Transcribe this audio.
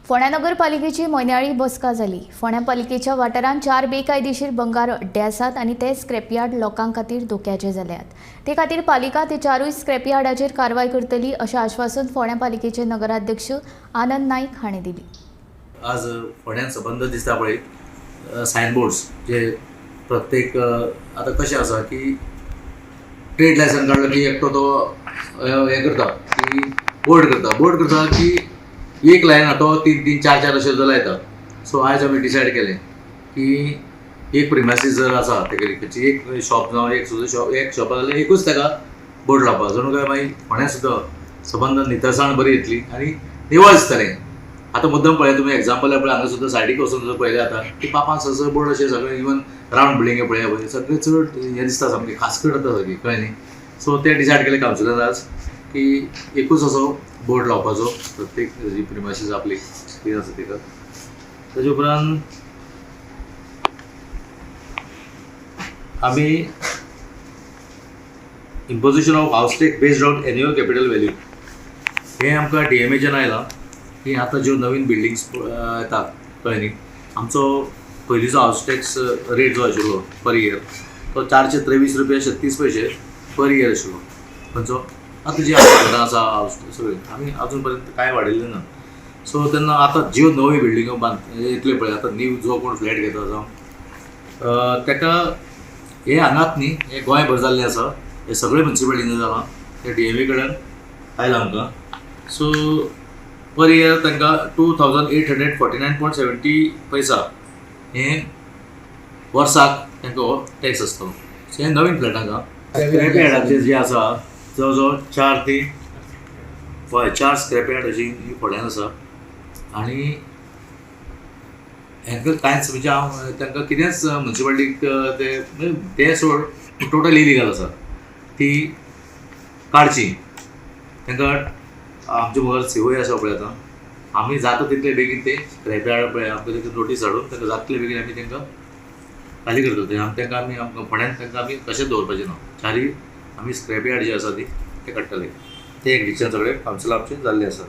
फोंड्या नगरपालिकेची म्हयन्याळी बसका जाली. फोंड्या पालिकेच्या वाठारांत चार बेकायदेशीर भंगार अड्डे आसात आनी ते स्क्रॅपयार्ड लोकां खातीर धोक्याचे जाल्यात. ते खातीर पालिका ते चारूय स्क्रॅपयार्डाचेर कारवाय करतली, अशें आश्वासन फोंड्या पालिकेचे नगराध्यक्ष आनंद नायक हांणी दिली. आज फोंड्यान सबंद दिसता पळय सायन बोर्ड्स जे प्रत्येक, आतां कशें आसा की ट्रेड लायसन काडलो की एकटो तो हें करता की बोर्ड करता, बोर्ड करता की एक लायन तो तीन तीन चार चार अशें लायता. सो आयज आमी डिसायड केलें की एक प्रिमायसीस जर आसा तेगेली खंयची एक शॉप जावं एक सुद्दां शॉप, एक शॉप जाल्यार एकूच ताका बोर्ड लावपाक, जणू काय मागीर फोंड्या सुद्दां सबंद नितळसाण बरी येतली आनी निवळ दिसतलें. आतां मुद्दम पळय तुमी, एग्जाम्पल पळय, हांगा सुद्दां सायडीक वचून सुद्दां पळयलें आतां की पापान सगळे बोर्ड अशे सगळे, इवन रावंड बिल्डिंगे पळया पळय, सगळे चड हें दिसता, सामकें खासकट जाता सगळी, कळ्ळें न्ही? सो ते डिसायड केलें कावन्सिलान आज की एकूच असो बोर्ड लावपाचो प्रत्येक जी प्रिमायसीस आपली कितें आसा तिका. ताजे उपरांत आमी imposition of house tax based on annual capital value, हें आमकां डीएमएच्यान आयलां की आतां ज्यो नवीन बिल्डिंग्स येतात, कळ्ळें न्ही, आमचो पयलींचो हावस टॅक्स रेट जो आशिल्लो पर इयर तो 423 रुपया 36 पयशे पर इयर आशिल्लो. खंयचो आतां जी आमची घरां आसा हावस सगळीं आमी अजून पर्यंत कांय वाडयल्लें ना. सो तेन्ना आतां ज्यो नव्यो बिल्डिंगो बांद येतल्यो पळय, आतां न्यू जो कोण फ्लॅट घेता जावं ताका, हे हांगात न्ही, हे गोंयभर जाल्लें आसा, हे सगळे म्युनिसिपालिटींनी जालां, ते डीएमए कडेन आयलां आमकां. सो पर इयर तांकां 2849.70 पैसा हे वर्साक तांकां हो टॅक्स आसतलो. सो हे नवीन फ्लॅटांक. स्क्रॅप यार्डाचेर जे आसा जवळ जवळ चार ती, हय, चार स्क्रॅप यार्ड अशी फोंड्यान आसा आनी हांकां कांयच, म्हणजे हांव तांकां कितेंच म्युनिसिपालिटीक ते, म्हणजे ते सोड, टोटल इलिगल आसा, ती काडची. तांकां आमचे मुखार सीओय आसा पळय, आतां आमी जाता तितले बेगीन ते स्क्रॅप यार्ड पळय आमकां तांकां नोटीस हाडून तांकां जाता तितले बेगीन आमी तांकां खाली करता. ते आमी तांकां आमी आमकां फोंड्यान तांकां आमी कशेंच दवरपाचें ना. चारी आमी स्क्रॅप यार्ड जे आसा ती ते काडटले. ते एक डिसिजन सगळे कावन्सिला आमचे जाल्ले आसा.